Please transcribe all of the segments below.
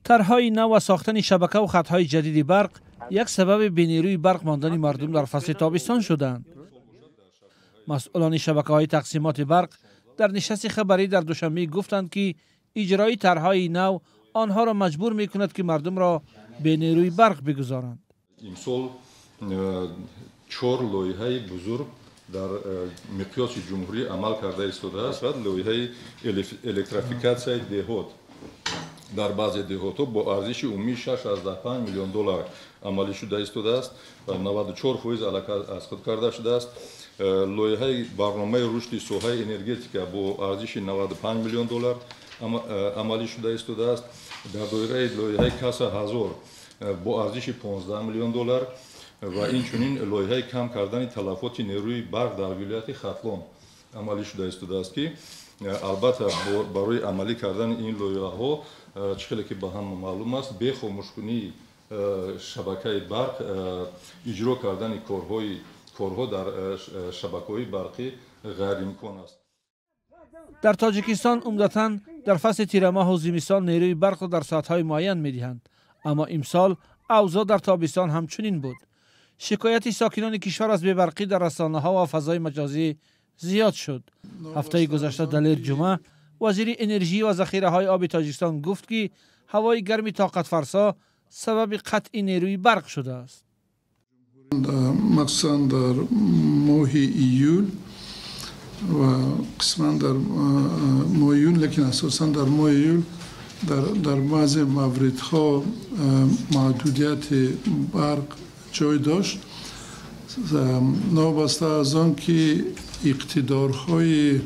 Тарҳҳои нав ва сохтани шабака ва хатҳои ҷадиди барқ як сабаби бенерӯи барқ мондани мардум дар фасли тобистон шуданд. Масъулони шабакаҳои тақсимоти барқ дар нишасти хабарӣ дар Душанбе гуфтанд, ки иҷрои тарҳҳои нав онҳоро маҷбур мекунад, ки мардумро бенерӯи барқ бигузоранд. Имсол чор лоиҳаи бузург дар миқёси ҷумҳурӣ амал карда истодааст. Лоиҳаи электрификатсияи деҳот дар баъзе деҳотҳо бо арзиши умумии 6,5 миллион доллар амалӣ шуда истодааст ва 94% аллакай аз худ карда шудааст. Лоиҳаи барномаи рушди соҳаи энергетика бо арзиши 95 миллион доллар амалӣ шуда истодааст. Дар доираи лоиҳаи Каса ҳазор бо арзиши 15 миллион доллар ва инчунин лоиҳаи кам кардани талафоти нерӯи барқ дар вилояти Хатлон амалӣ шуда истодааст, ки албатта барои амалӣ кардани ин лоиҳаҳо, чӣ хеле ки ба ҳама маълум аст, бе хомӯшкунии шабакаи барқ иҷро кардани корҳо дар шабакаҳои барқӣ ғайриимкон аст. Дар Тоҷикистон умдатан дар фасли тирамоҳу зимистон нерӯи барқро дар соатҳои муайян медиҳанд, аммо имсол авзоъ дар тобистон ҳамчунин буд. Шикояти сокинони кишвар аз бебарқӣ дар расонаҳо ва фазои маҷозӣ зиёд шуд. Ҳафтаи гузашта Далер Ҷума, вазири энержӣ ва захираҳои оби Тоҷикистон, гуфт, ки ҳавои гарми тоқатфарсо сабаби қатъи нерӯи барқ шудааст. Махсусан дар моҳи июл ва қисман дар моҳи июн, лекин асосан дар моҳи июл дар баъзе мавридҳо маҳдудияти барқ ҷой дошт. Новобаста аз он ки иқтидорҳои,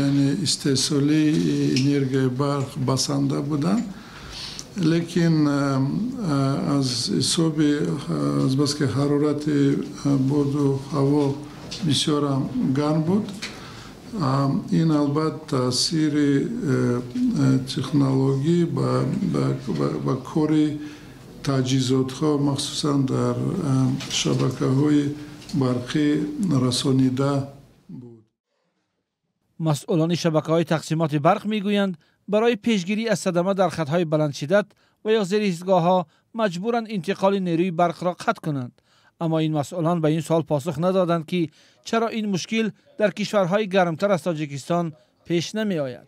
яъне истеҳсолии энергияи барқ басанда буданд, лекин аз ҳисоби азбаски ҳарорати боду ҳаво бисёрам гарм буд, ин албатта таъсири технологӣ ба кори таҷҳизотҳо, махсусан дар шабакаҳои барқӣ, расонида буд. Масъулони шабакаҳои тақсимоти барқ мегӯянд, барои пешгирӣ аз садама дар хатҳои баландшиддат ва ё зери истгоҳҳо маҷбуранд интиқоли нерӯи барқро қатъ кунанд. Аммо ин масъулон ба ин суол посух надоданд, ки чаро ин мушкил дар кишварҳои гармтар аз Тоҷикистон пеш намеояд.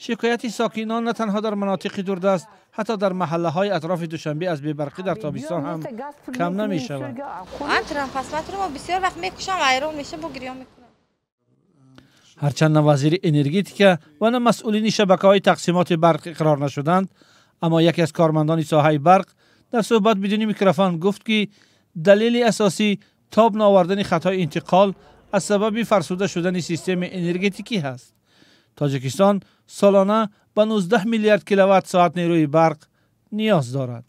Шикояти сокинон на танҳо дар манотиқи дурдаст, ҳатто дар маҳаллаҳои атрофи Душанбе аз бебарқӣ дар тобистон ҳам кам намешавад. Трансформатор бисёр вақт мекушам, вайрон меша, бо гирён мекунам. Ҳарчанд на вазири энергетика ва на масъулини шабакаҳои тақсимоти барқ иқрор нашуданд, аммо яке аз кормандони соҳаи барқ дар суҳбат бидуни микрофон гуфт, ки далели асосӣ тоб наовардани хатҳои интиқол аз сабаби фарсуда шудани системаи энергетикӣ ҳаст. Тоҷикистон солона ба 19 миллиард киловатт соат нерӯи барқ ниёз дорад.